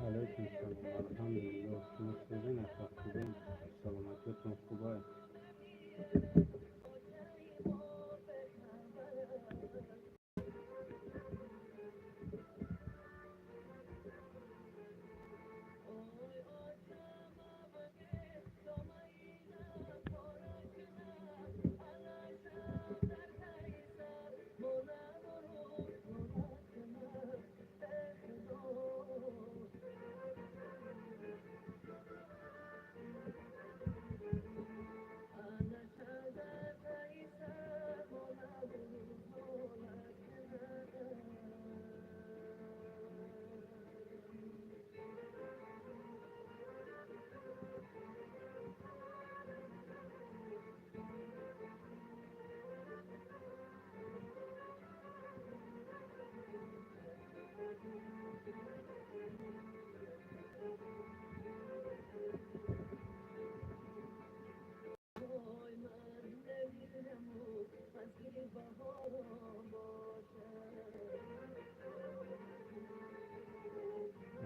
Алайкум салом, алҳамдулиллоҳ, шумо созен, ака, хубен, саломатиятон хубай?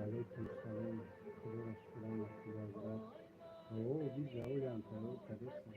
Алайкум салом, худоро шукрам, худо. О, вида олям тайёр кардеста.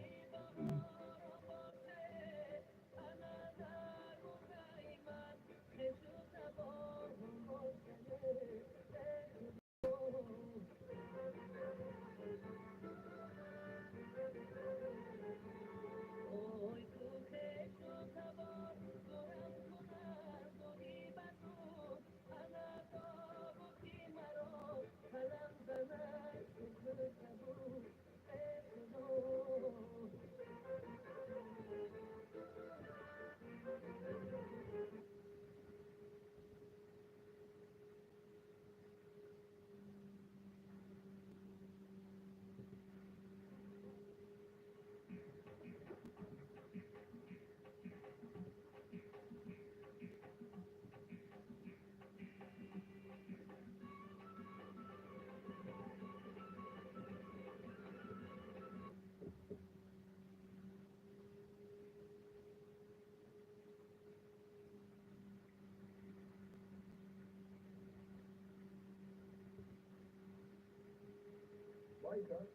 Baykar,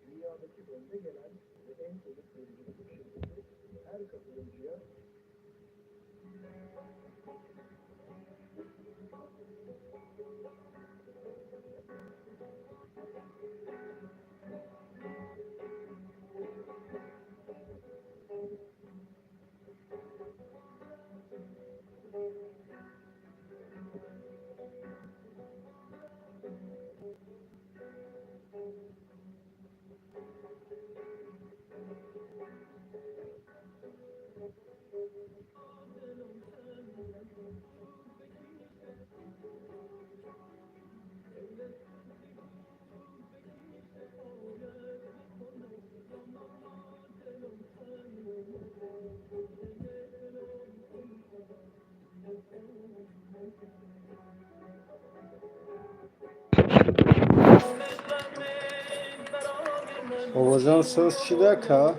dünyadaki önde gelen ve en soluk vericilik şirketi, her katılımcıya Овозам соз шида, ка?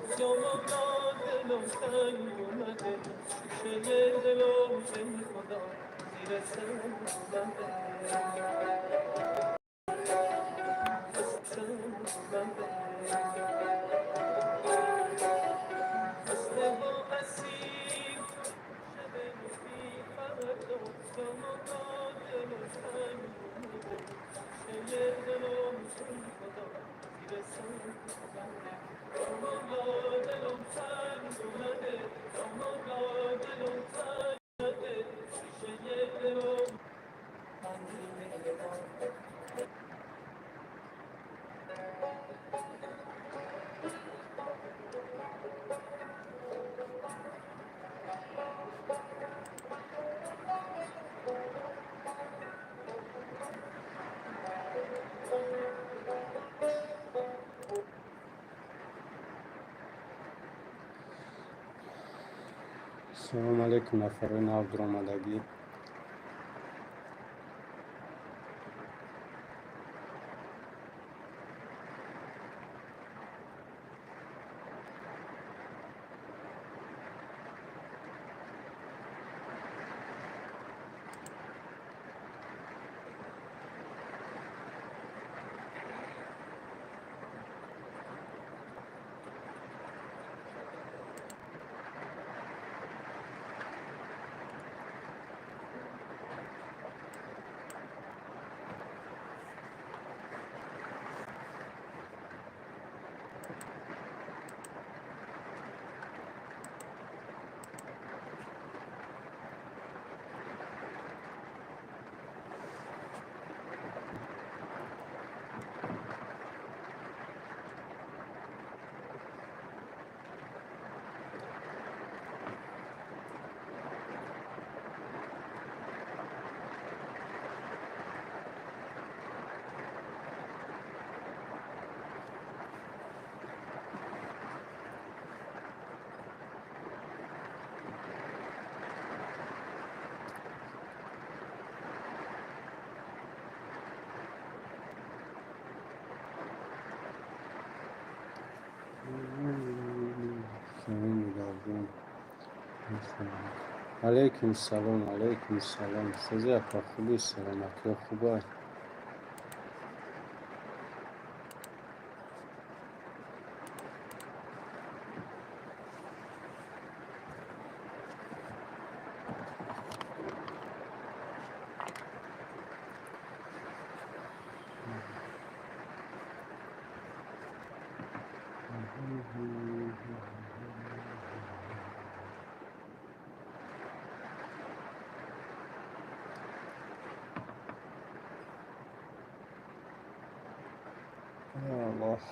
Салом алейкум, нафарои нав дуромадагӣ. Алейкум салом, алейкум салом. Сӯзи апа, хубӣ, саломатиё хубай? Аллоҳ.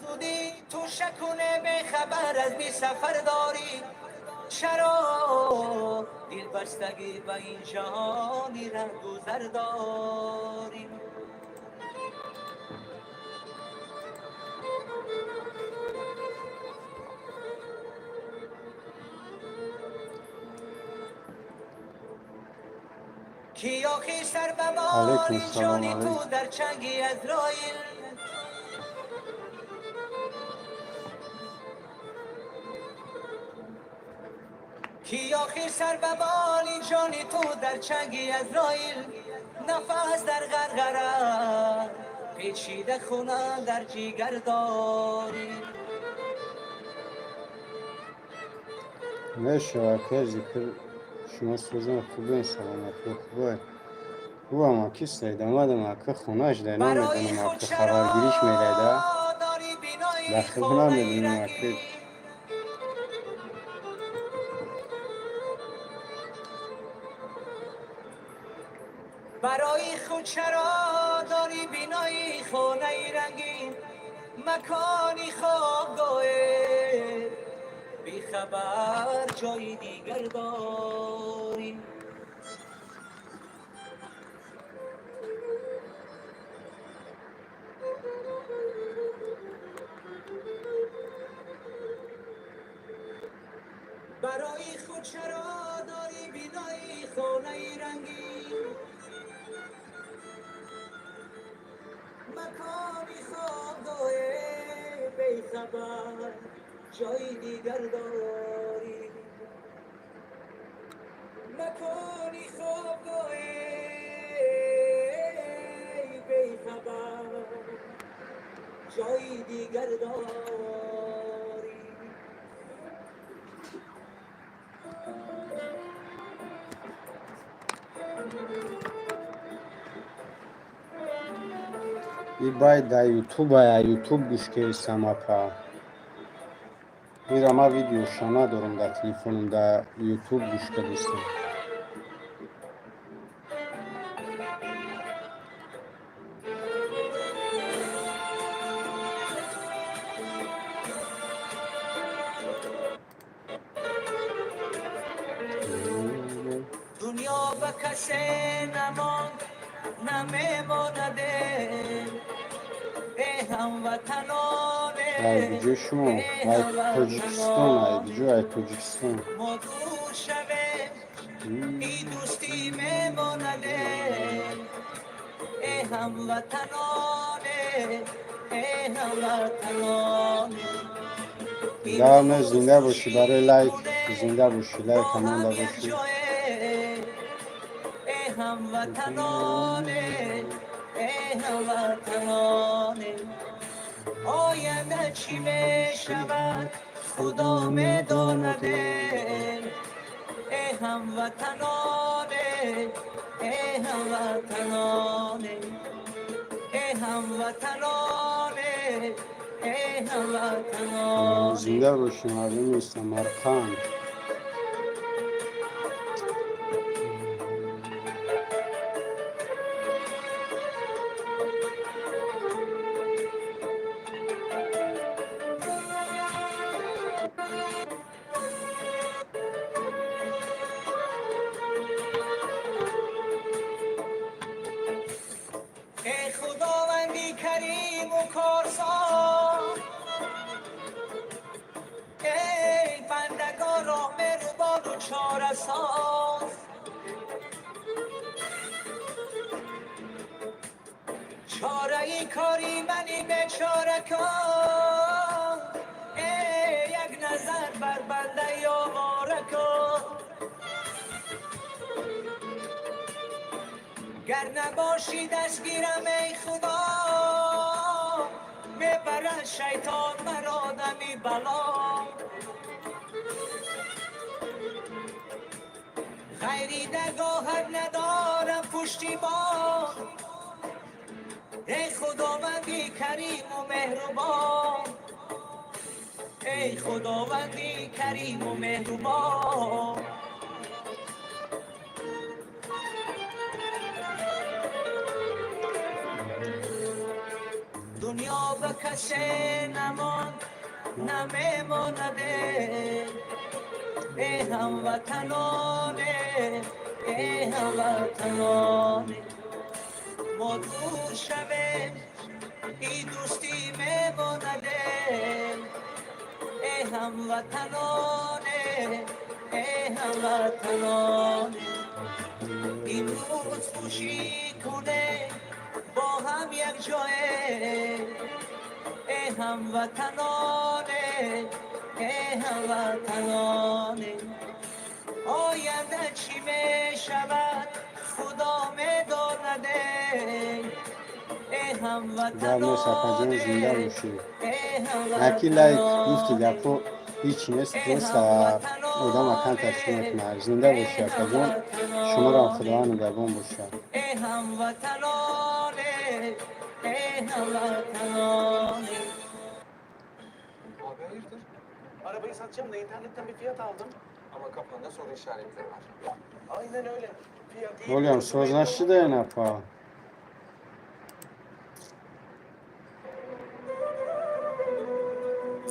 زودی تو شکونه به خبر از بی سفر داری، چرا دل بستگی به این جهانی ره گذر داری؟ کی آخی سر به علیکم مال سلام جانی علیکم. تو در چنگی عزرائیل، کی آخر سر به بال جانی تو در چنگی عزرائیل، نفس در غرغره پیچیده خونه در جیگر داری. Мешава, ака зикр, шумо сӯзан хубен, саломатиё хубай? Бувам аки сайдамадам, ака хонаш дай برای намедонам, خود ака چرا хабаргириш мерайда داری بینایی дар худо خانه намедонам ака. رنگین؟ برای خود چرا داری بینایی خانه رنگین؟ مکانی خوابگاه بی خبر جای دیگر داری. برای خود چرا داری بینایی خانه رنگین؟ مکانی خوابگاه بی خبر جای دیگر داری. مکانی خوابگاه ای بیخبر، جای دیگر داری. И бай да ютуба, ютуб гӯш кардистам, апа. Ира ма видеоша надорам дар телефонам, да ютуб гӯш кардистам. Дунё ба касе намонд, намемонаде, эй ҳамватаноне. Ай куҷо шумо? Ай Тоҷикистон, ай куҷо? Ай Тоҷикистон. Мо дур шавем, и дӯстӣ мемонаде, эй ҳамватаноне, эй ҳамватаноне. Давно зинда бошӣ, барои лайк зинда бошӣ, лайк монда бошӣ. Эй ҳамватаноне, эй ҳамватаноне, оянда чӣ мешавад, худо медонаде, эй ҳамватаноне, эй ҳамватаноне, эй ҳамватаноне, эй ҳамватаноне. Зинда бошӣ, мардуми Самарқанд. Эй худованди кариму корсоз, эй бандагонро меҳрубону чорасоз, чораи кори мани бечора кун, эй як назар бар бандаи овора кун. Гар набошӣ дастгирам, эй худо, мебарад шайтон маро дами бало. Ғайри даргоҳат надорам пуштибон, эй худованди кариму меҳрубон, эй худованди кариму меҳрубон. Дунё ба касе намонд, намемонаде, эй ҳамватаноне, эй ҳамватаноне. Мо дур шавем, и дӯстӣ мемонаде, эй ҳамватаноне, эй ҳамватаноне. Имрӯз хушӣ кунем бо ҳам як ҷое, эй ҳамватаноне, эй ҳамватаноне. Оянда чӣ мешавад, худо медонаде, эй Давно сафарҷон, ҳамватаноне, зинда бошӣ. эй Аки лайк гуфти, ҳамватаноне, гапҳо ҳичи нест, эй просто одам акан ташкил ҳамватаноне, мекунад. Зинда эй бошӣ, акаҷон, шуморо ҳамватаноне, худованд нигаҳбон бошад. эй ҳамватаноне, эй ҳамватаноне. Abi hayırdır? Arabayı satacağım da internetten bir fiyat aldım. Ama kafanda soru işaretleri var. Aynen öyle. Fiyat iyi Олям kötü соз belli olmaz. нашидаен, апа.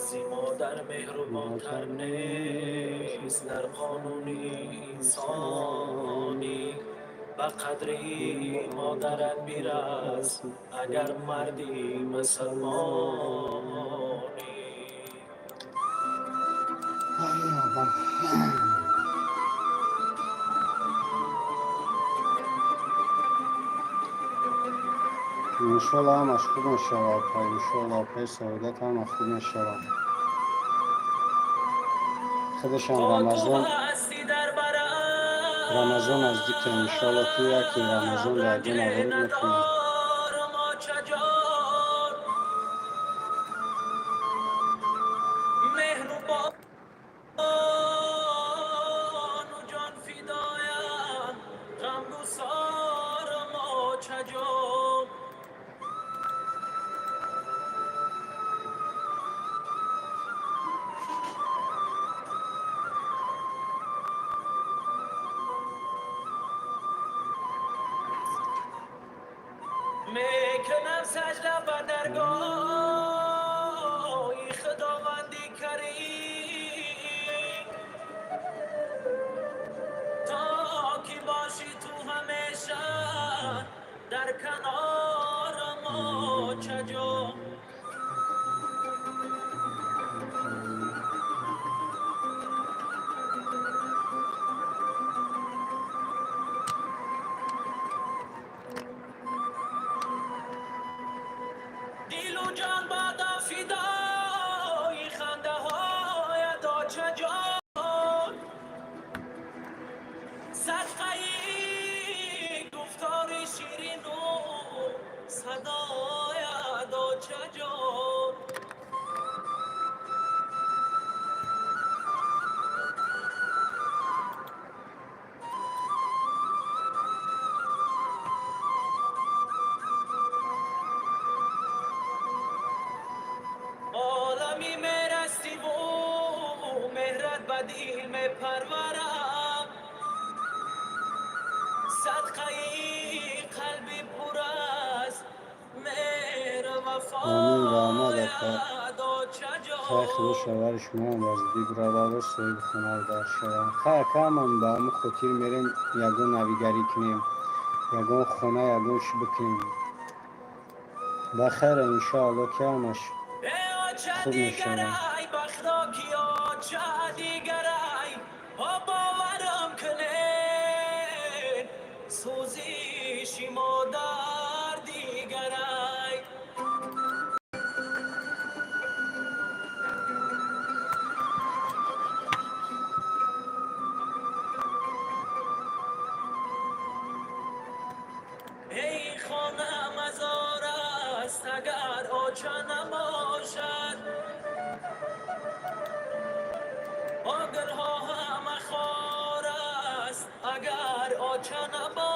Зи модар меҳрубонтар нест дар қонуни инсонӣ. Ба қадри модарат бирас, агар марди мусалмонӣ. Ай, Аллоҳ. Иншолло, ҳамаш хуб мешавад, апа, иншолло, апаи Саодат, ҳама хуб мешавад. Худашам То ту Рамазон ҳастӣ дар барам, Рамазон наздик, иншоалло, ки яке Рамазон дар ранҷ ягон наворид мекунем. Надорам, очаҷон, меҳрубону ҷон фидоям, ғамгусорам, очаҷон. Мекунам сажда ба даргоҳи Худованди Карим, то ки бошӣ ту ҳамеша дар канорам, очаҷон. Дилу ҷон бада фидои хандаҳоят, очаҷон, садқаи гуфтори ширину садоят, очаҷон. Олами мерастиву меҳрат ба дил мепарварам, садқаи қалби пур аз меҳру Омин, раҳмат, ака. вафоят, Хай, худо очаҷон. шавҳари шумоам ба зудӣ бираваду соҳиби хонавода шаванд. Хай, ака, ҳамон ба ҳамун хотир мерем, ягон навигарӣ кунем, ягон хона, ягон чӣ бикунем. Ба хайра, иншоалло, ки ҳамаш Э, оча, хуб мешавад. Дигарай бахто ки оча дигарай, о боварам кунед, сӯзиши модар дигарай. Эй, хона мазор аст, агар оча набошад, гулҳо ҳама хор аст, агар оча набошад.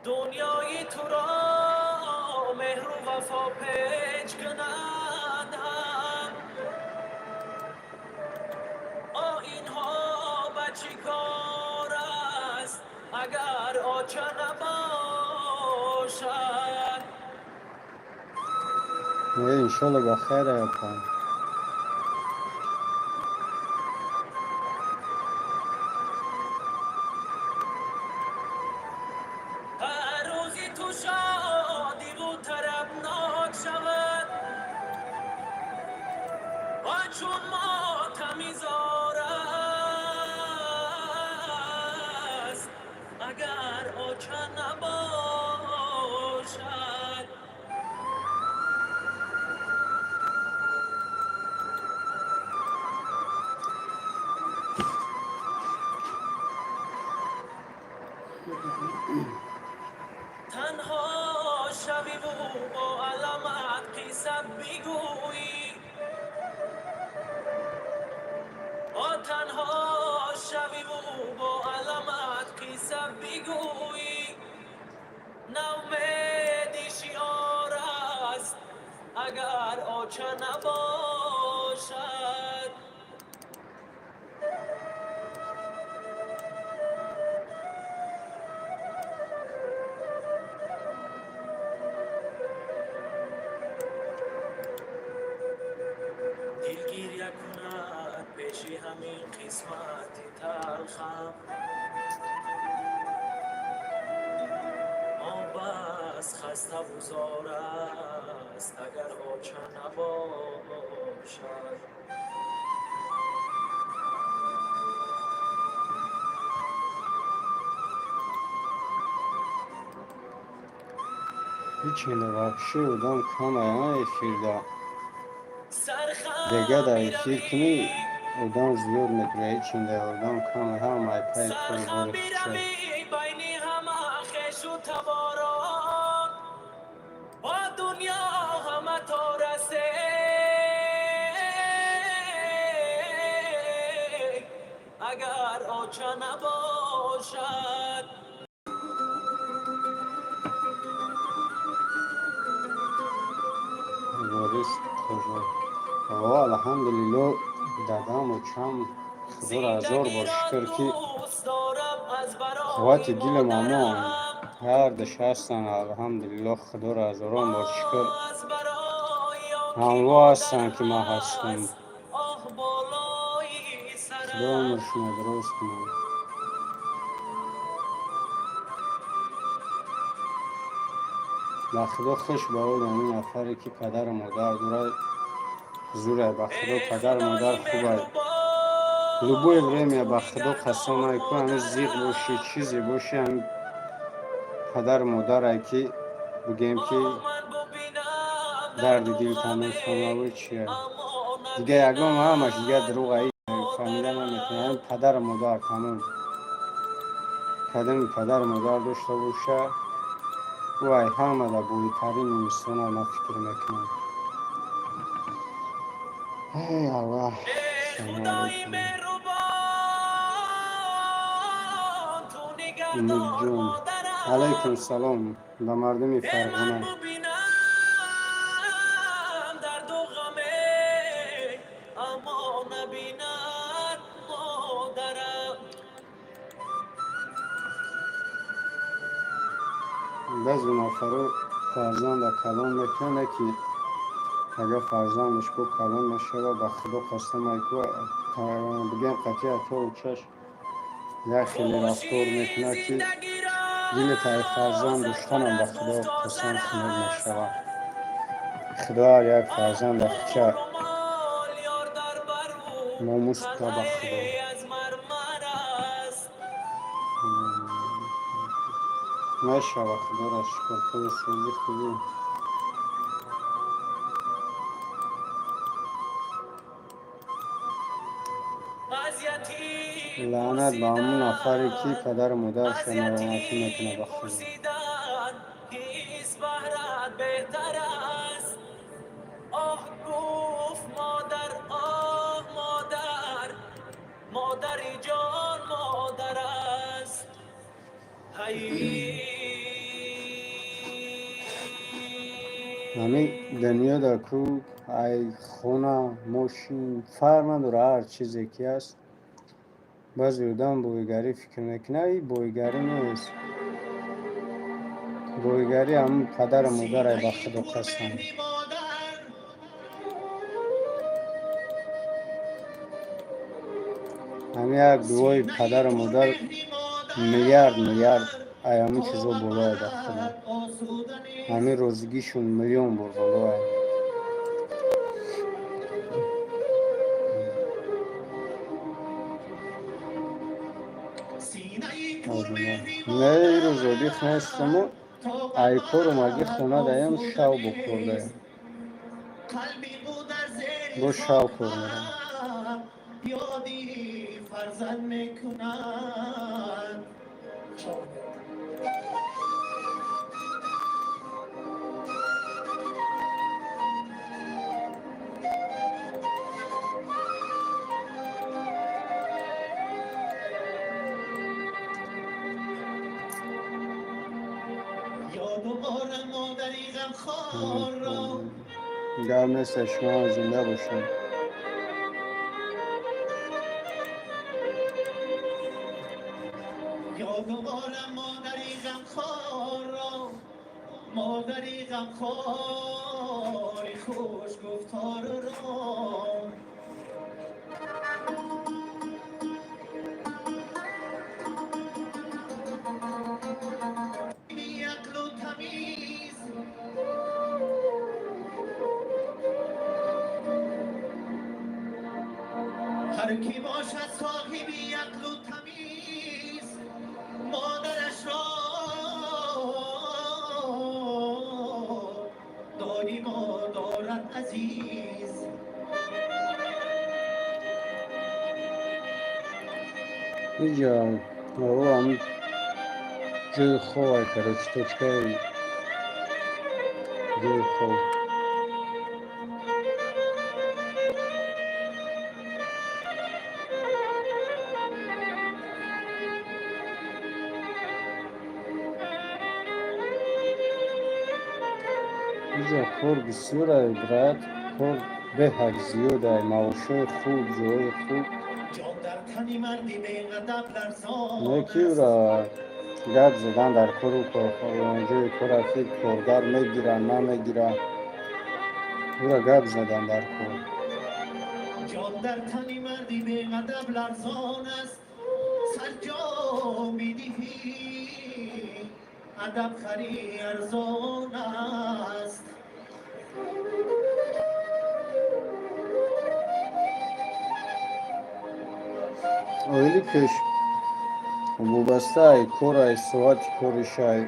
Дунёи туро меҳру вафо печ кунад ҳам, оинҳо ба чӣ кор аст, агар оча набошад? Э, иншоалло, ба хайра, апа. Ҳар рӯзи ту шодиву тарабнок шавад, ва чун мотами зор аст, агар оча набошад. Танҳо шавиву бо аламат қисса бигӯӣ, о танҳо шавиву бо аламат қисса бигӯӣ, наумеди шиор аст, агар оча набошад. Дил гиря кунад пеши ҳамин қисмати талхам, он бас хаставу зор аст, агар оча набошад. Ҳичинда вообще одам камая эфирда. Дега да эфир кунӣ, одам зиёд мекунад. Ҳичинда одам кама, ҳама айпаи кору бори худша. Байни ҳама хешу таборон бо дунё ҳама то расе, агар оча набошад. Борис Қожа. О, алҳамдулилло, дадам, очам, худоро ҳазор бор шукр, ки қуввати дилам амон ҳардаш ҳастанд. Алҳамдулилло, худоро ҳазорон бор шукр, ҳамво ҳастанд, ки ман ҳастам. Худо умршуно дуруст кунад. Ба худо, хуш ба ҳоли ҳамин нафаре, ки падару модар дорад. Зуре, ба худо, падару модар хубай. Любое время, ба худо қасам, ку ҳамин зиқ бошӣ, чизе бошӣ, ҳамин падару модарай, ки бигем, ки дарди дилта мефаҳмаву чия. Дига ягон ҳамаш дига дурӯға, фаҳмида наметавонам. Ҳамин падару модар тамом. Кадами падару модар дошта боша, вай ҳамада бойтарин инсона, ман фикр мекунам. Эй Аллаҳ! Салому алайкум, Умидҷон. Алайкум салом ба мардуми Фарғона. Дарду ғаме, аммо набинад модарам. Баъзе нафаро фарзанда калон мекунад, ки агар фарзандаш бо калон нашава, ба худо қасам, айку бигем, қатъи ато чаш як хеле рафтор мекунад, ки дили таи фарзанд доштанам, ба худо қасам, хунук мешавад. Худо ҳар як фарзанда хуча номус да, ба худо. Мешава, худоро шукр, худи сӯзи хубӣ. Лаънат ба ҳамун нафаре, ки падару модарашро нороҳатӣ мекунад, ба худо. Ҳис баҳрат беҳтар аст. Оҳ, гуфт модар, оҳ модар, модари ҷон модар аст. Ҳай. Ҳамин дунё дар ку ай хона, мошин фарқ надорад, ҳар чизе ки ҳаст, баъзе одам боигарӣ фикр мекунад. И боигарӣ нест, боигарӣ ҳамун падару модарай, ба худо қасам. Ҳамин як дуои падару модар миллиард миллиард ай ҳамин чизо болоя, ба худо. Ҳамин розигишон миллион бор болоя. Не, ирӯз одих нестаму ай кору маги хона даям, шав бо кор даям, бо шав кор мерам. Ёди фарзанд мекунад. Ёду борам модари ғамхор ро. Гап нест, шумо ҳам зинда бошед. Ёду борам модари ғамхор ро, модари ғамхори хушгуфтор ро. Биақлу тамиз. Ҳар ки бошад соҳиби ақлу тамиз, модараш ро. Иҷа ам ҷои хоб, короче, точкаи ҷои хоб. Иҷа кор бисёр ай, брат, кор беҳад зиёд ай, маошҳои хуб, ҷоҳои хуб. Не ки ӯра гап задан дар кору ҷои кора ки коргар мегирад, намегирад, ӯра гап задан дар кор. Ҷон дар тани марди беадаб ларзон аст, сарҷо медиҳӣ, адаб хари арзон аст. Оили пеш вобаста ай кор, ай соати коришай,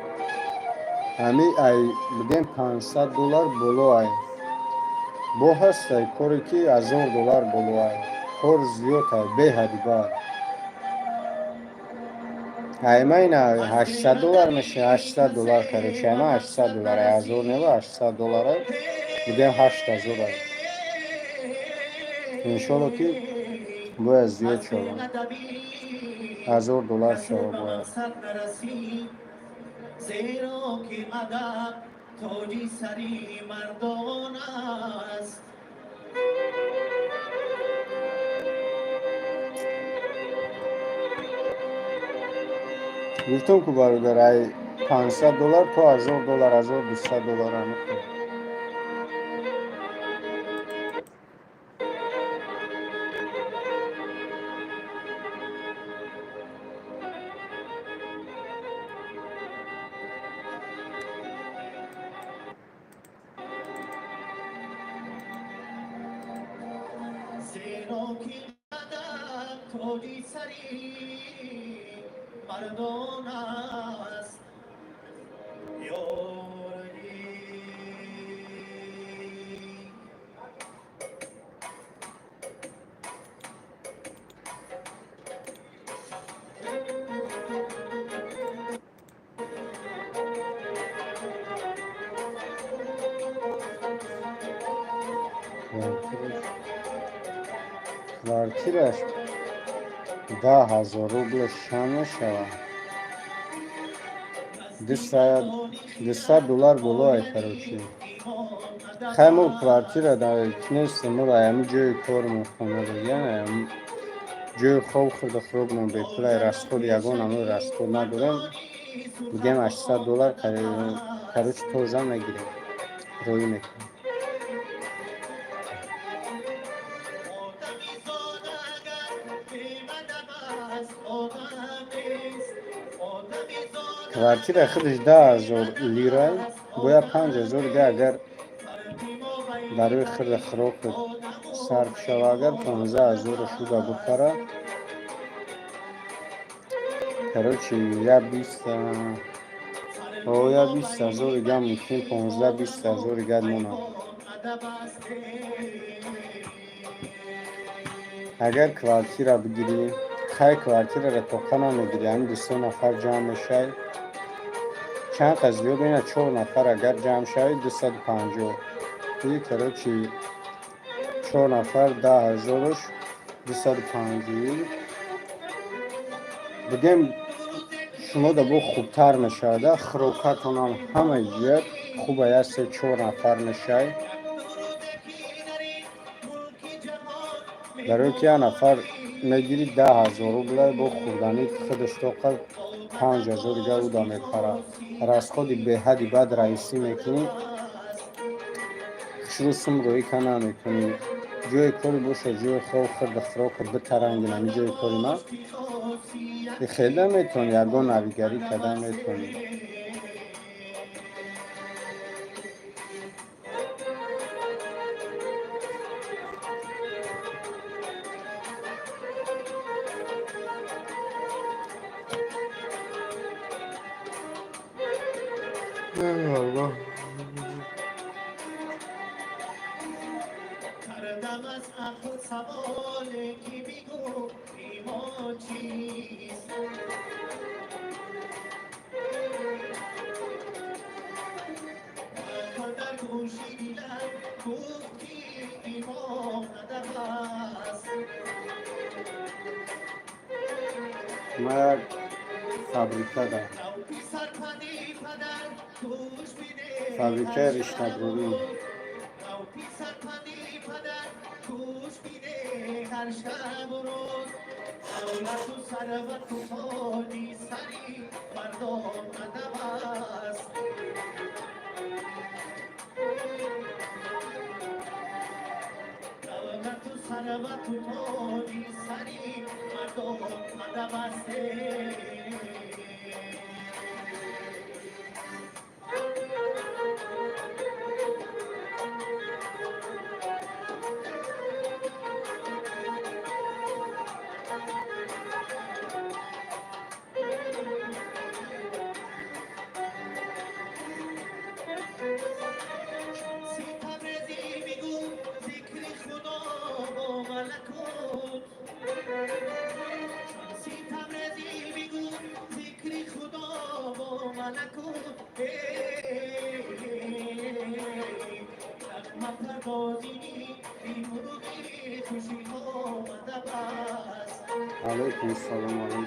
ҳами ай бигем 500 доллар боло ай. Бо ҳастай коре ки 1000 доллар боло ай. Кор зиёд ай, беҳади бад. Айма ина 800 доллар меша, 800 доллар, короче, айма 800 доллар ай, ҳазор нева, 800 доллар ай, бигем 8000 ай. Иншолло ки бояд зиёд шавад, 1000 доллар шава бояд. Зеро ки адаб тоҷи сари мардон аст. Гуфтам ку, бародар, ай 500 доллар то 1000 доллар, 1200 доллар ҳамихел. Зеро ки адаб тоҷи сари мардон аст. Ёрали. Квартираш 10 000 рубл чанд мешавад? 200 доллар боло ай, короче. Хай, мо квартира нестем, моро аями ҷои кормон хона додиян, аями ҷои хоб, хӯрду хӯрокмон бепул ай, расход ягон амои расход надорем. Бигем 800 доллар, короче, тоза мегирем, роӣ мекунем. Одамизод агар беадаб аст, одам нест. Одамизод Квартира худаш 10 000 лира, бояд 5000 га агар барои хӯрду хӯрок сарф шава, агар 15 000 шуда бипара, короче, я бист я 20 000 га, мумкин 15-20 000 га монад. Агар квартира бигирӣ, хай, квартираро тоқа намегирӣ, ҳамин ду-се нафар ҷамъ мешавӣ, чанд қад зиёд ина, чор нафар агар ҷамъ шавӣ, 250 и, короче, чор нафар 10 000-ш 250 бигем, шумо да бо хубтар мешавада, хӯрокатонам ҳамаи ҷиҳат хуба, як се чор нафар мешавӣ. Барои ки як нафар мегирӣ 10 000 рубла, бо хӯрданӣ худаш тоқа 5000 га уда мепара, расходи беҳади баъд раисӣ мекунӣ, хушрӯ сум роӣ ка намекунӣ. Ҷои кори боша, ҷои хоб, хӯрду хӯрока битарангин, ҳами ҷои кори ман хеле метавонӣ ягон навигарӣ кардан метавонӣ. Аллоҳ. کردم از عقل سواله که بگو. ما چیست؟ در گوشی دیدم گفتی ایمان ادب است. Ма як фабрика да фабрикаи риштабурӣ. ثروت و تاجی سری مردم ادب است. شمسی تبریزی بگو ذکر خدا با ملکوت، شمسی تبریزی بگو ذکر خدا با ملکوت. نغمه پردازی بی مرغی خوشی آمده است. Алайкум салом, алайкум.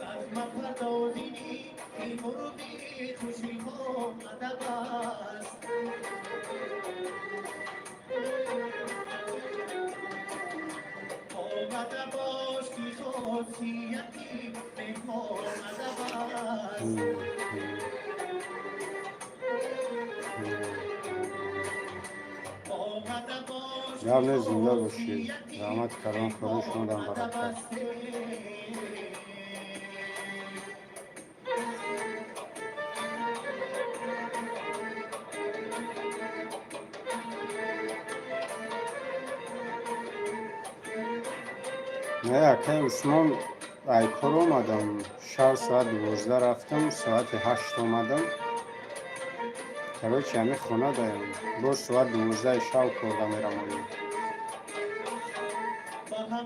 نغمه پردازی بی مرغی خوشی آمده است. آمده باش که خاصیتی مهمان ادب است. آمده باش که Гап не, зинда бошед. خاصیتی Раҳмати калон, худо مهمان шумодам ادب баракат. است. Не, акай Усмон, ай кор омадам. Шаб соат 12 рафтам, соати 8 омадам. Короче, ҳами хона даям. Боз соат 12-и шав корда мерам оё. با همه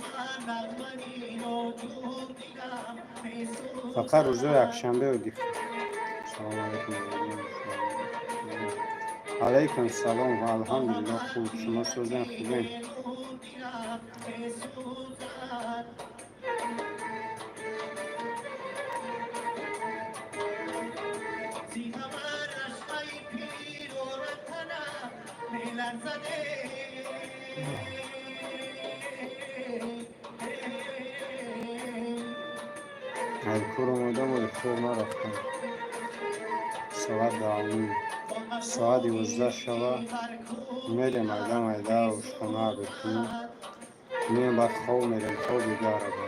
نغمه ناجور دیدم Фақат рӯзои میسوزد. якшанбе дих. Салому алайкум. Алайкум салом. با Алҳамдулилло, همه хуб. Шумо созен, хубем? نور دیدم میسوزد. زی همه رشقای پیران تنم میلرزده. Ай кор омадам, вале хоб нарафтам. Соат 10:30, با соати 11 шава مکانی هر کور мерем, майда دیدم майда ошхона бикунем. میسوزد. Меем, баъд хоб мерем, хоб дигарада.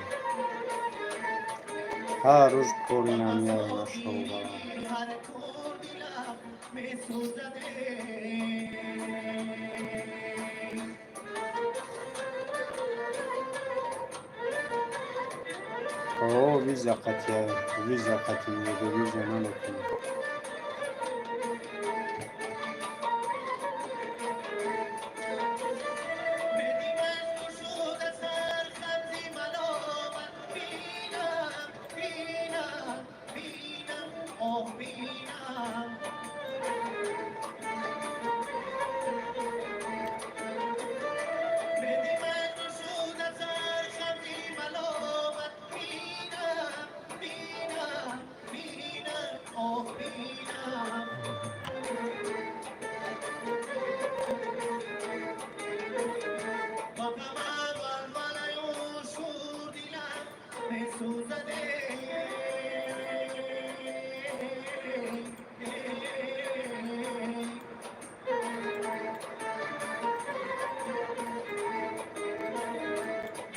Ҳар рӯз кори با намияй нашаву مسافری барам. هر کور دیدم میسوزده. О, виза қатия, виза қати мега, виза наметунем. بدی من گشود سر خمزی ملامت بینم بینم بینم آه بینم. بدی من گشود سر خمزی ملامت بینم بینم بینم آه بینم. با غم ولوله و شور دلم میسوزده.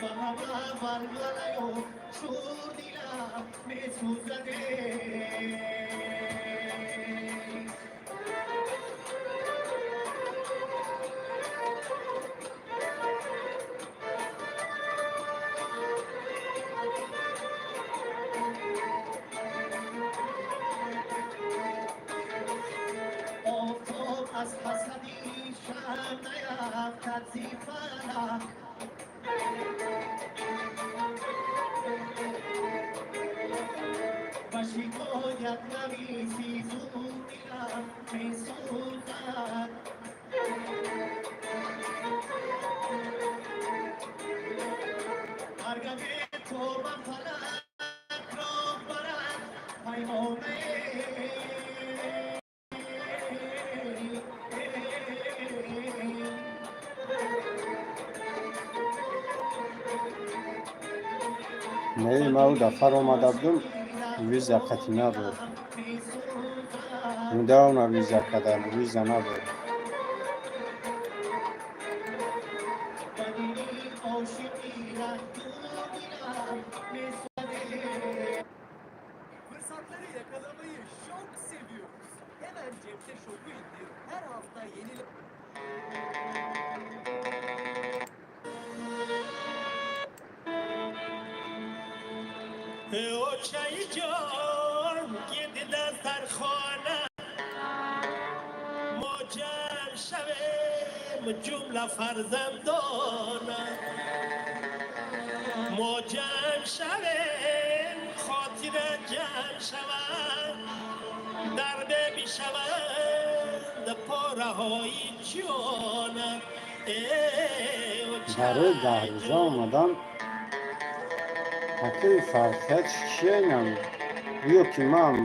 با غم ولوله و شور دلم میسوزده. آفتاب از حسدی شرم نیفت. افتد زی فلک. و شکایت نویسی زود دلم میسوزد. هرگه تو به فلک راه برد پیمانه. Не, ма ӯ дафъар омада будум, виза қатъӣ набуд. Недавно виза кардам, виза набуд. Fırsatları yakalamayı çok seviyoruz. Hemen cepte şoku indir. Her hafta yeni... اوچای جان گید در خانه ما جمع شویم جمله فرزندانه ما جمع شویم خاطر جمع شوند در بشوند پاره های جانه. Барои 10 рӯза омадан ҳаққи фарқият чия инам? Гӯё ки ман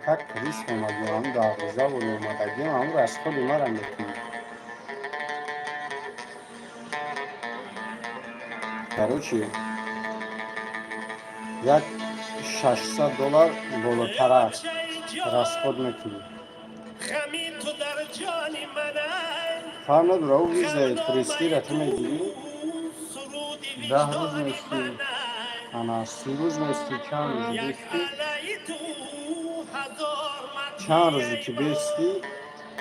как турист омадиам, 10 рӯза вори омадагиам, ҳамро аз худи мара мекунӣ. Короче, як 600 доллар болотарак расход мекунӣ. غمی تو در جان من. Фарқ надора, ӯ визаи туристиро ту мегирӣ, 10 рӯз мести, ана 30 рӯз мести, чанд рӯз бести, чанд рӯзе ки бести,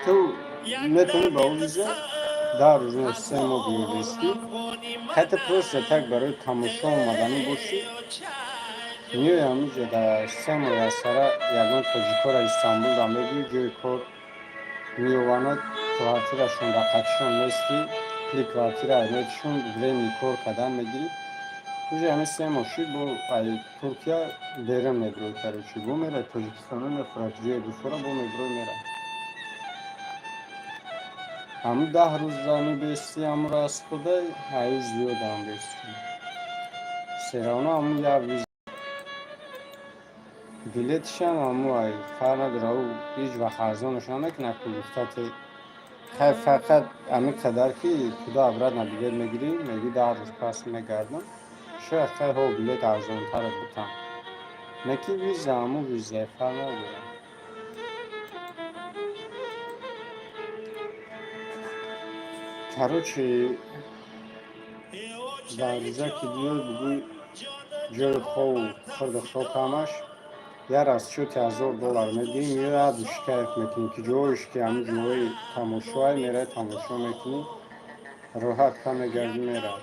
ту метавонӣ ба ӯ виза 10 рӯз не, 3 моҳ биёй бести. Ҳатто просто так барои тамошо омаданӣ бошӣ, меои ҳаминҷо, дар 3 моҳ яксара ягон тоҷикоро Истанбулда мегӯӣ, ҷои кор меёванад, квартирашон рақатшон нести, пули квартира метишон, временный кор кардан мегирӣ. Уже ҳамин 3 моҳ шуд, бо ай Туркия берун мебирои, короче, бо мерай Тоҷикистоно, мефурад ҷое бифура, бо мебирои, мерай. Ҳамун 10 рӯза бести, ҳамуро аз худа ай зиёдам бести. Всё равно ҳамун як виз билетишам ҳаму ай фарқ надора, ӯ ҳеҷ вақт арзонаш намекунад, ки гуфта ки хай, фақат ҳамин қадар ки туда обратно билет мегирӣ, мегӯӣ 10 рӯз пас мегардам, шояд хай ҳо билет арзонтарат битам. Не ки виза ҳамун виза, фарқ надорад. Короче, 10 рӯза ки биёй, бугӯй ҷои хову хӯрду хӯрок ҳамаш як расчёти 1000 доллар медиҳӣ, меояд, шикоят мекунӣ, ки ҷоеш ки ҳамин ҷои тамошоай, меравӣ тамошо мекунӣ, роҳат ка мегардӣ, меравӣ.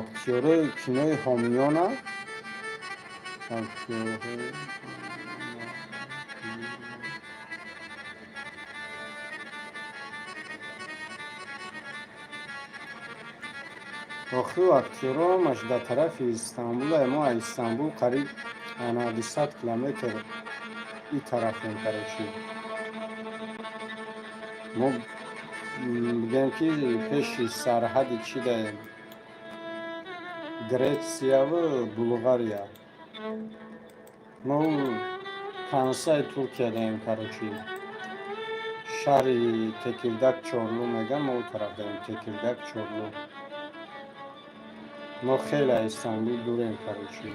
Актёрои кинои ҳомиёна, актёрҳои охиру актёрҳо ҳамаш дар тарафи Истанбулае. Мо аз Истанбул қариб ана 200 километр и тарафем. Короче, мо бигӯем ки пеши сарҳади чӣ даем, Гретсияву Булғария, мо концаи Туркия даем. Короче, шаҳри Текирдаг, Чорлу мегӯям, мо ӯ тараф даем, Текирдаг, Чорлу. Мо хеле аз Истанбул дурем. Короче,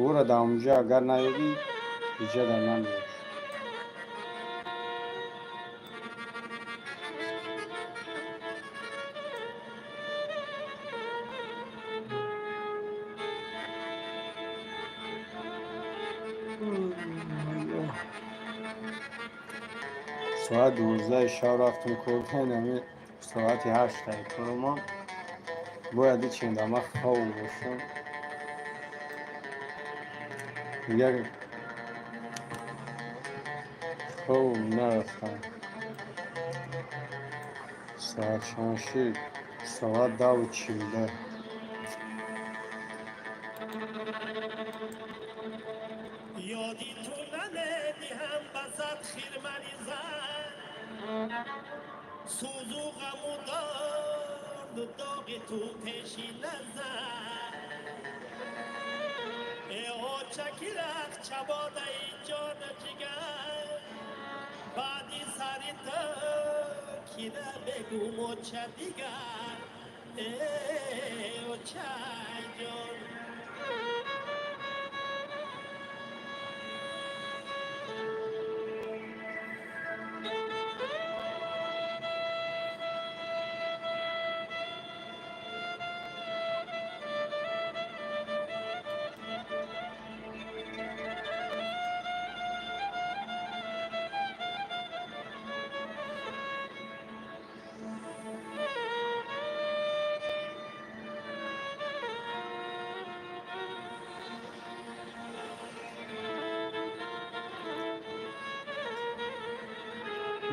ӯро дар онҷо агар наёбӣ, иҷа дар намеёбӣ. Соат 12-и шаб рафтум кор, ами Соати 8 корумон. Бояд иченда ман хов бошам. Дигар хов нарафтам. Соат чанд шид? Соат 10:42. Ёди ту намедиҳам ба зад хирмани зан, сӯзу ғаму дарду доғи ту пеши назар. Э очаки рахчабодаи ҷону ҷигар, баъди сари ту кира бегум оча дигар. Э очай ҷон.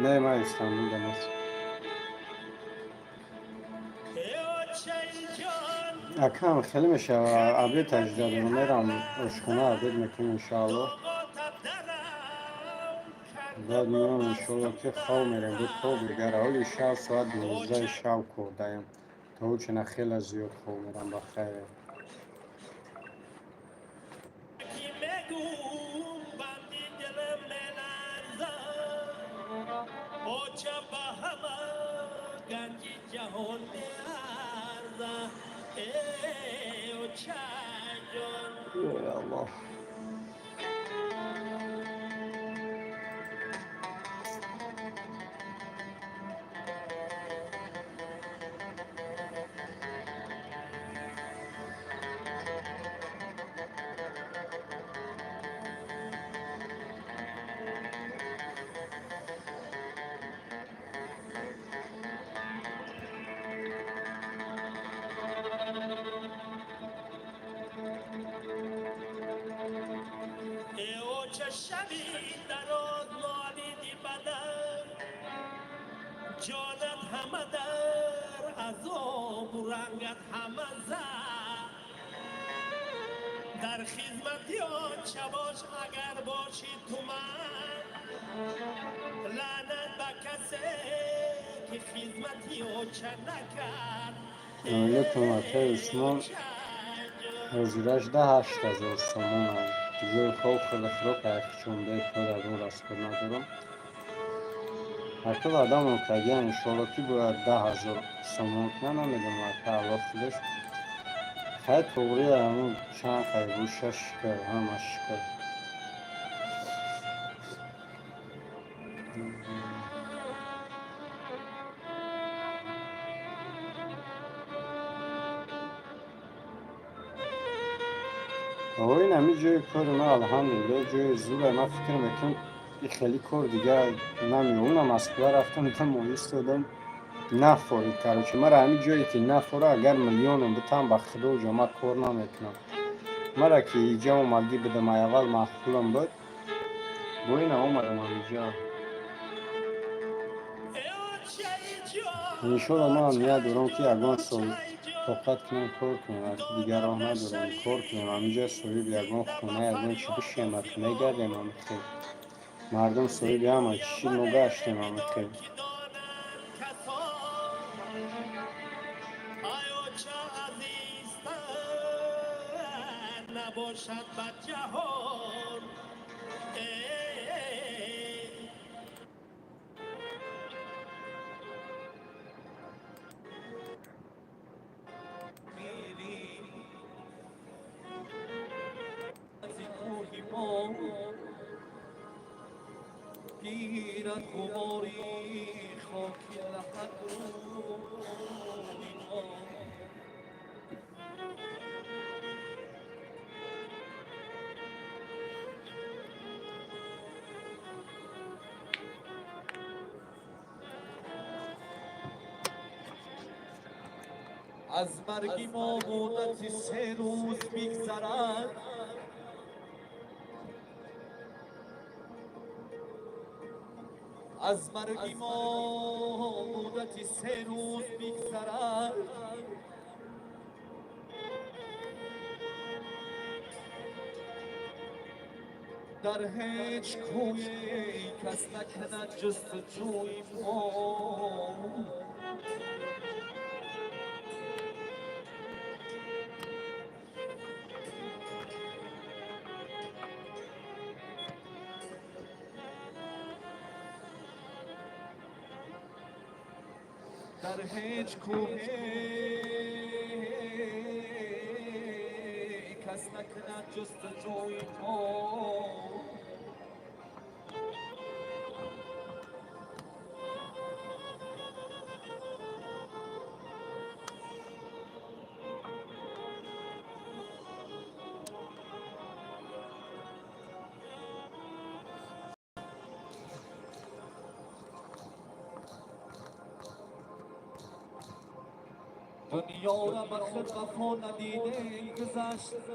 Не, ман Истанбулдам аст. Э очаи ҷон. Акам хеле мешава, обед таҷда дорам, мерам ошхона, обед мекунем, иншоалло. Доғота дарав. Баъд меоям, иншоалло, ки хов мерем, буд хоб дигар. Ҳоли шав соат 12 шав кордаем. То учина хеле зиёд хов мерам, ба хайр. Ки мегум банди дилам меларзад, оча ба ҳама ганҷи ҷаҳон меарзад. Э очай ҷон. Ой, Аллоҳ. Э оча, шаби дароз нолиди бадан, ҷонат ҳама дар азобу рангат ҳама зар. Дар хизмати оча бош, агар бошӣ ту ман, лаънат ба касе ки хизмати оча накард. Оилатон, акай Усмон, ҳозираш 18 000 сомон. Ҷои хоб, хӯрда, хӯрок, аяхчон бекор, ягон расход надорам. Ака ваъдамон кардиям, иншоалло, ки бояд 10 000 сомон кунам, намедонам, ака, Аллоҳ худаш. Хай, туғри ҳамун чанд хай буша, шукр, ҳама шукр. Ин ҳами ҷои кори ман, алҳамдулилло, ҷои зуре. Ман фикр мекунам, и хеле кор дигар намеёбам. Москва рафтам, 2 моҳ истодам, нафорид. Короче, мара ҳамин ҷое ки нафора, агар миллионам битам, ба худо ҷо ман кор намекунам. Мара ки иҷа омадгӣ будам, ай аввал маъқулам буд, бо ина омадам ҳамиҷа. Э очаи ҷон. Иншоалло, ман ният дорам, ки ягон сол Очаи ҷон. тоқат кунем, кор кунем. Дигар роҳ надорем, кор кунем, ҳаминҷа соҳиби ягон хона, ягон чӣ бишем, мегардем ҳамихел. Мардум соҳиби ҳама чӣ, мо гаштем ҳамихел. Ки донанд касон, ай оча азизтар набошад ба ҷаҳон. Э میری از کوهی ما گیرد غباری خاکی لحد روی ما. Аз марги мо муддати 3 рӯз мегзарад. Аз марги мо муддати 3 рӯз мегзарад. Дар ҳеҷ кӯе кас накунад ҷустуҷӯи мо. Дар ҳеҷ кӯҳе кас накунад ҷустуҷӯи мо. Дунёра ба худ вафо надиде гузашт,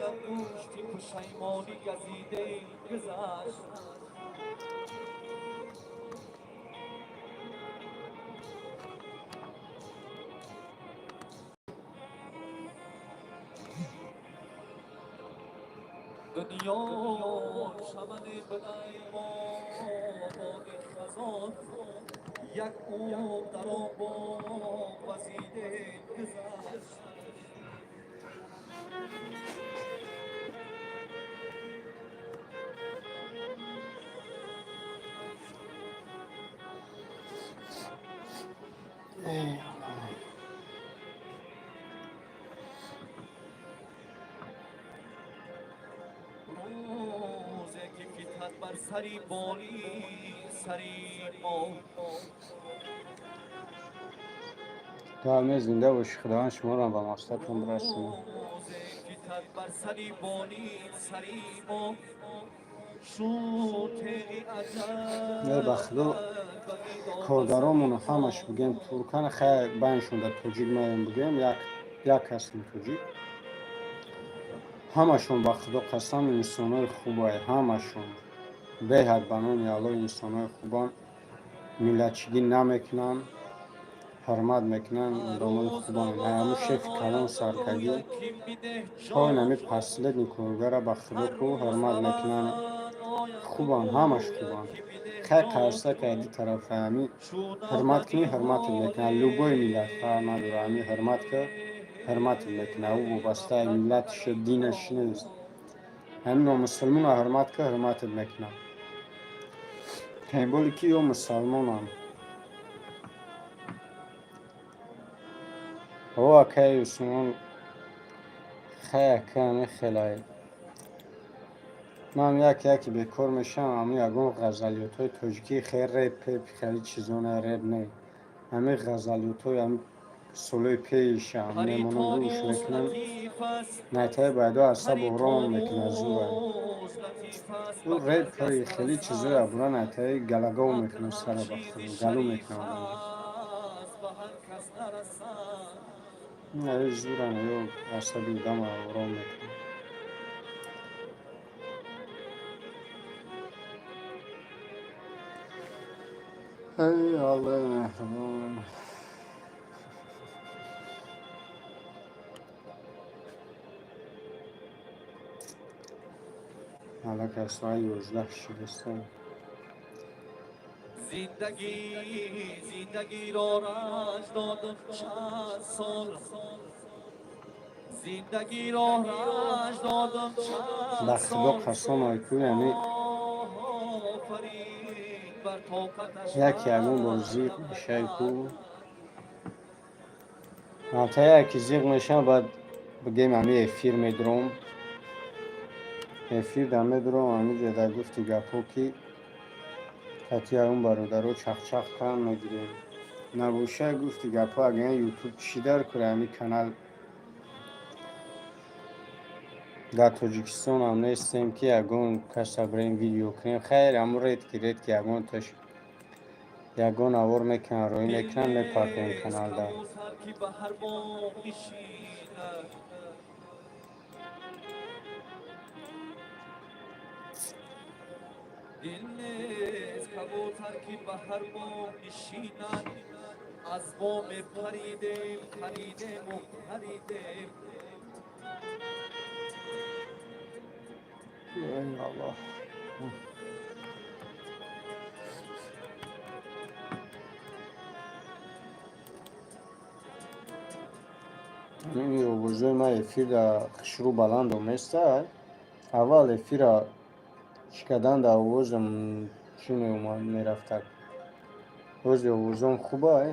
ангушти пушаймонӣ газиде гузашт. Дунё чамане бидай мо боди хазон, як умр дар он боғ вазиде гузашт. Эй, Аллоҳ. Рӯзе ки фитат бар сари боли сари мо. Доимо зинда бошӣ, Худованд шуморо ба мақсадтон бирасонад. Рӯзе фитат бар сари боли сари мо шуд теғи Не, аҷал ба Худо, ба видо. коргаромону ҳамаш бигем, туркана хай байншон дар тоҷик маем, бигем, як як ҳастем тоҷик. Ҳамашон, ба Худо қасам, инсонои хубай ҳамашон, беҳад, ба номи Аллоҳ, инсонои хубанд, миллатчигӣ намекунанд, ҳурмат мекунанд, одамои хубанд. Ҳамун шефи калон саркагӣ то инами последний коргара, ба Худо, ку ҳурмат мекунанд, хубанд, ҳамаш хубанд. Хай қарса ки ди тарафа ҳами ҳурмат кунӣ, ҳурматат мекунад. Любой миллат, фарқ надора, ҳами ҳурмат ки ҳурматат мекунад, ӯ вобастаи миллатиш, динаш нест. Ҳамин номусулмона ҳурмат ки, ҳурматат мекунад, тем более ки ё мусалмонанд. О, акаи Усмон, хай, ака, ами хелай. Ман як яке бекор мешавам, ами ягон ғазалиётҳои тоҷикӣ, хел реп пеп, хеле чизона, реп не, ҳами ғазалиётҳои ами солҳои пеша мемонам, гӯш мекунам, найтаи байдо асаб ором мекунад, зура. Ӯ репҳои хеле чизои абура найтаи галагов мекунад сара, ба Худо, галу мекунад одамро. Ин зуран ё асаби одамро ором мекунад. Эй, Аллоҳи меҳрубон. Аллакай соати 11 шудааст. Зиндагӣ, зиндагиро ранҷ додам чанд сол, зиндагиро ранҷ додам чанд Ба Худо сол. қасам, айку яъне Офарин бар тоқаташ. яке ягон бор зиқ мешавӣ ку, ҳатто яке зиқ мешавам, баъд бигем, ҳами эфир медуром, эфир да медуром, ҳамиҷа да гуфти гапҳо ки кати ягон бародаро чахчах кам мегирем. Набоша, гуфти гапҳо, агар Ютуб чӣ дар кора, ҳами канал дар Тоҷикистонам нестем, ки ягон каса бирем видео кунем. Хайр, ҳамун редкий, редкий ягонташ. Ягон авор мекунам, роӣ мекунам, мепартоем каналда. دل نیست کبوتر که به هر بام نشیند از بام پریدیم پریدیم و پریدیم. Ey Аллоҳ. Ҳамин овозҳои ман эфирда хушрӯ баланд оместа. Аввал эфира чӣ кардан дар овозам чӣ меомад, мерафтак. Ози овозом хубай?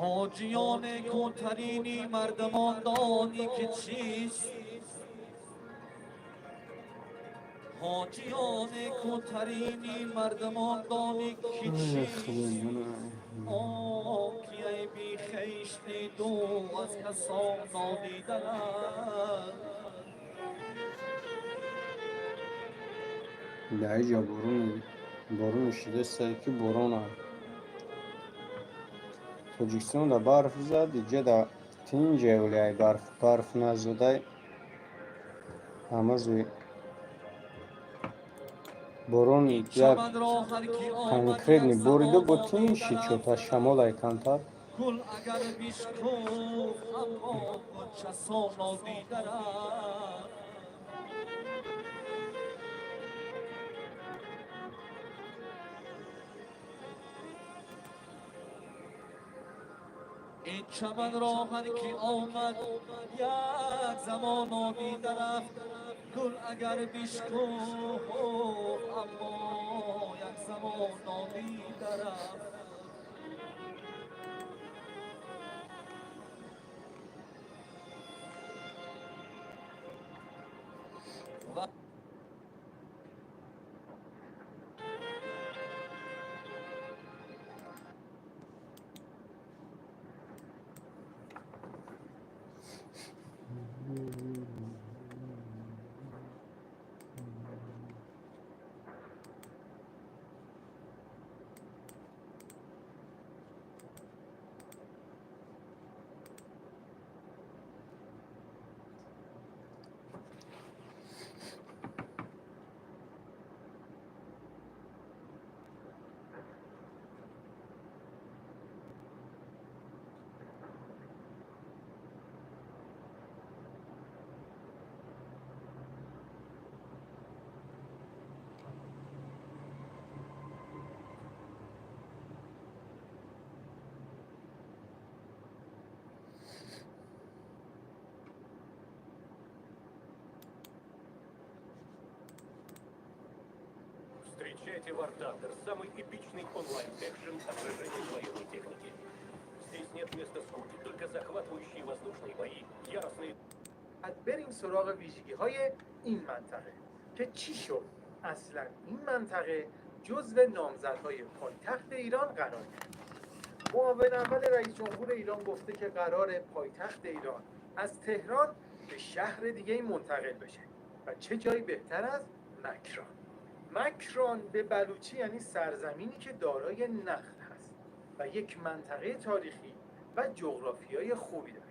ҳоҷиён кунтарини мардамон донӣ ки чист, ҳоҷиён кунтарини мардамон донӣ ки чист, он ки айби хеш диду аз касон нодидаанд. Дар иҷа борони шидастае ки борона. Тоҷикистонда барф зад, иҷада тинҷе оли барф, барф назадай. Ҳамази борон як конкретный бориду бо тинши чота шамолай камтар. Гул агар бишкуфт, аммо ғунчасон нодида рафт. Ин чаманро ҳар ки омад як замон нодида рафт. Гул агар бишкуфт, аммо як замон нодида рафт. Встречайте War Thunder, самый эпичный онлайн-экшен о сражении военной техники. Здесь нет места скуке, только захватывающие воздушные бои, яростные. بریم سراغ ویژگی های این منطقه که چی شد اصلا این منطقه جزو نامزدهای پایتخت ایران قرار گرفت. معاون اول رئیس جمهور ایران گفته که قرار پایتخت ایران از تهران به شهر دیگه منتقل بشه و چه جایی بهتر از مکران. مکران به بلوچی یعنی سرزمینی که دارای نخل هست و یک منطقه تاریخی و جغرافیای خوبی داره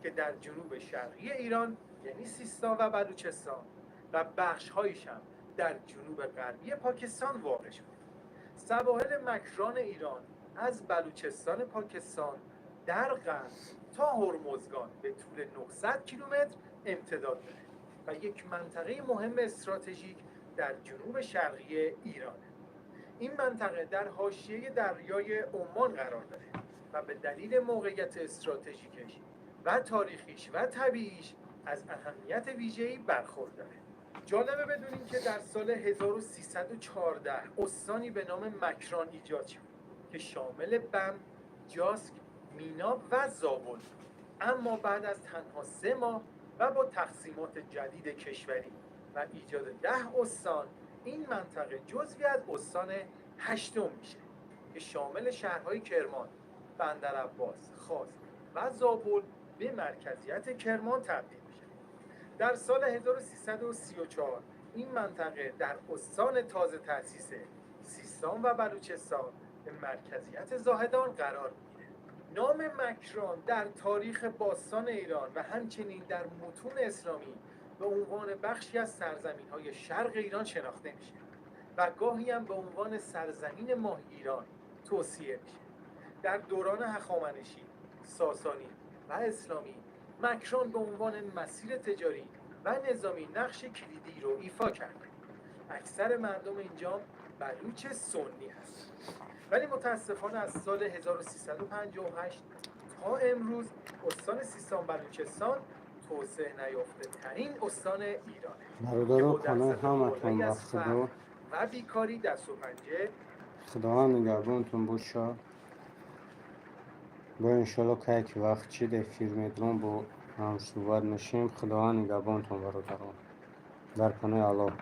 که در جنوب شرقی ایران یعنی سیستان و بلوچستان و بخش‌هایش هم در جنوب غربی پاکستان واقع شده. سواحل مکران ایران از بلوچستان پاکستان در غرب تا هرمزگان به طول 900 کیلومتر امتداد داره و یک منطقه مهم استراتژیک در جنوب شرقی ایران. این منطقه در حاشیه دریای عمان قرار داره و به دلیل موقعیت استراتژیکش و تاریخیش و طبیعیش از اهمیت ویژه‌ای برخورداره. جالبه بدونیم که در سال 1314 استانی به نام مکران ایجاد شد که شامل بم، جاسک، میناب و زابل. اما بعد از تنها 3 ماه و با تقسیمات جدید کشوری و ایجاد 10 استان، این منطقه جزوی از استان 8 میشه که شامل شهرهای کرمان، بندرعباس، خواست و زابل به مرکزیت کرمان تبدیل میشه. در سال 1334 این منطقه در استان تازه تأسیس سیستان و بلوچستان به مرکزیت زاهدان قرار میگیره. نام مکران در تاریخ باستان ایران و همچنین در متون اسلامی به عنوان بخشی از سرزمین های شرق ایران شناخته میشه و گاهی هم به عنوان سرزمین ماهیگیران توصیه میشه. در دوران هخامنشی، ساسانی و اسلامی، مکران به عنوان مسیر تجاری و نظامی نقش کلیدی رو ایفا کرده. اکثر مردم اینجا بلوچ سنی هست، ولی متاسفانه از سال 1358 تا امروز استان سیستان بلوچستان توسعه نیافته ترین استان ایرانه که бародаро با паноҳи درصد ҳаматон بالایی ба از Худо. فقر و بیکاری دست و پنجه Худованд нигаҳбонтон боша. Бо иншоалло, кае ки вақт чид, эфир медорам, бо ҳам суҳбат мешем. Худованд нигаҳбонтон, бародарон, дар паноҳи Аллоҳ.